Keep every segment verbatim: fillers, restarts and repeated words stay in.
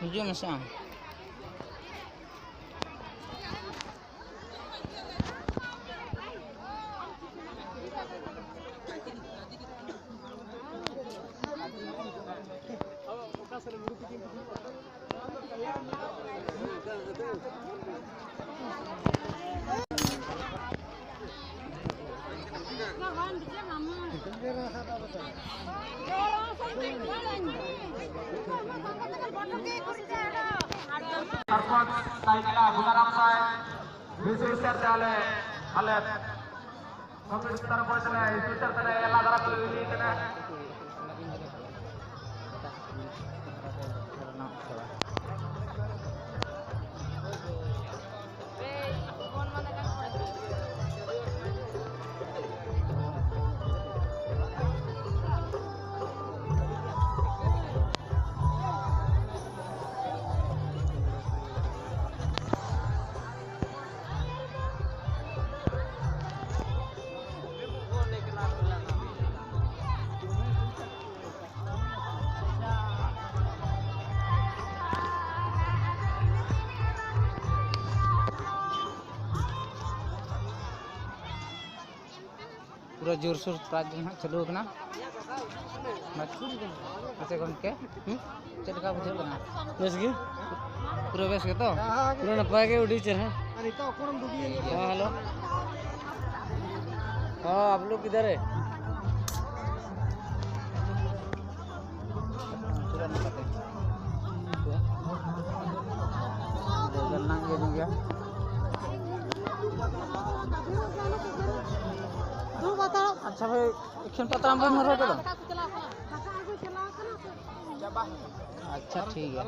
ᱦᱤᱡᱩᱜ ᱢᱮᱥᱮ ᱟᱢ᱾ ᱥᱚᱨᱯᱚᱧᱪ ᱛᱟᱦᱮᱸ ᱠᱟᱱᱟ ᱜᱩᱞᱟᱨᱟᱢ ᱥᱟᱭ, ᱵᱤᱥᱩ ᱥᱟᱨ ᱛᱮ ᱟᱞᱮ, ᱟᱞᱮ ᱠᱚᱢᱤᱴᱤ ᱛᱚᱨᱚᱯ ᱠᱷᱚᱱ ᱛᱮᱞᱮ ᱤᱥᱩ ᱥᱟᱨ ᱛᱮᱞᱮ ᱮᱞᱟ ᱫᱟᱨᱟ ᱛᱮᱞᱮ ᱤᱫᱤᱭᱮ ᱠᱟᱱᱟ᱾ ᱯᱩᱨᱟᱹ ᱡᱳᱨᱥᱳᱨ ᱯᱨᱟᱭᱤᱡᱽ ᱫᱚ ᱱᱟᱦᱟᱜ ᱪᱟᱹᱞᱩ ᱟᱠᱟᱱᱟ᱾ ᱢᱟᱪᱮ ᱜᱚᱢᱠᱮ, ᱦᱩᱸ? ᱪᱮᱫ ᱞᱮᱠᱟ ᱵᱩᱡᱷᱟᱹᱜ ᱠᱟᱱᱟ? ᱵᱮᱥ ᱜᱮ᱾ ᱯᱩᱨᱟᱹ ᱵᱮᱥ ᱜᱮᱛᱚ? ᱯᱩᱨᱟᱹ ᱱᱟᱯᱟᱭ ᱜᱮ, ᱟᱹᱰᱤ ᱪᱮᱦᱨᱟ᱾ ᱦᱮᱸ, hello. ᱦᱮᱸ, आप लोग किधर है? ᱯᱩᱨᱟᱹ ᱱᱟᱯᱟᱭ ᱛᱮ᱾ ᱜᱮ ᱢᱮᱱᱟᱜ ᱜᱮᱭᱟ᱾ ᱟᱪᱪᱷᱟ ᱵᱷᱟᱭ, ᱮᱠᱷᱮᱱ ᱯᱟᱛᱲᱟ ᱵᱟᱢ ᱦᱚᱨᱚᱜ ᱠᱟᱫᱟ? ᱟᱪᱪᱷᱟ, ᱴᱷᱤᱠ ᱜᱮᱭᱟ᱾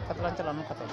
ᱠᱟᱛᱞᱟᱧ ᱪᱟᱞᱟᱣ ᱱᱚᱝᱠᱟ ᱛᱮ᱾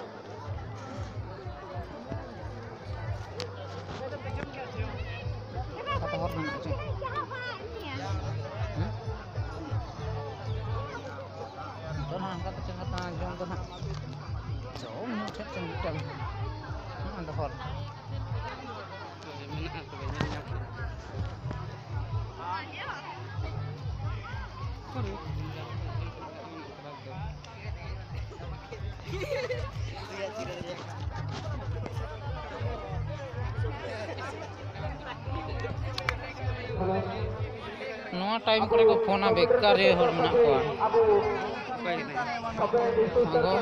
ᱱᱚᱣᱟ ᱴᱟᱭᱤᱢ ᱠᱚᱨᱮ ᱠᱚ ᱯᱷᱳᱱᱟ, ᱵᱮᱠᱟᱨ ᱨᱮ ᱦᱚᱲ ᱢᱮᱱᱟᱜ ᱠᱚᱣᱟ᱾ ᱥᱟᱸᱜᱚ᱾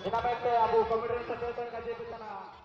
ᱤᱱᱟᱹ ᱢᱮᱱᱛᱮ ᱟᱵᱚ ᱠᱚᱢᱤᱴᱤ ᱨᱮᱱ ᱥᱮᱠᱨᱮᱴᱟᱨᱤ ᱜᱟᱡᱮ ᱠᱚ ᱪᱟᱞᱟᱜᱼᱟ᱾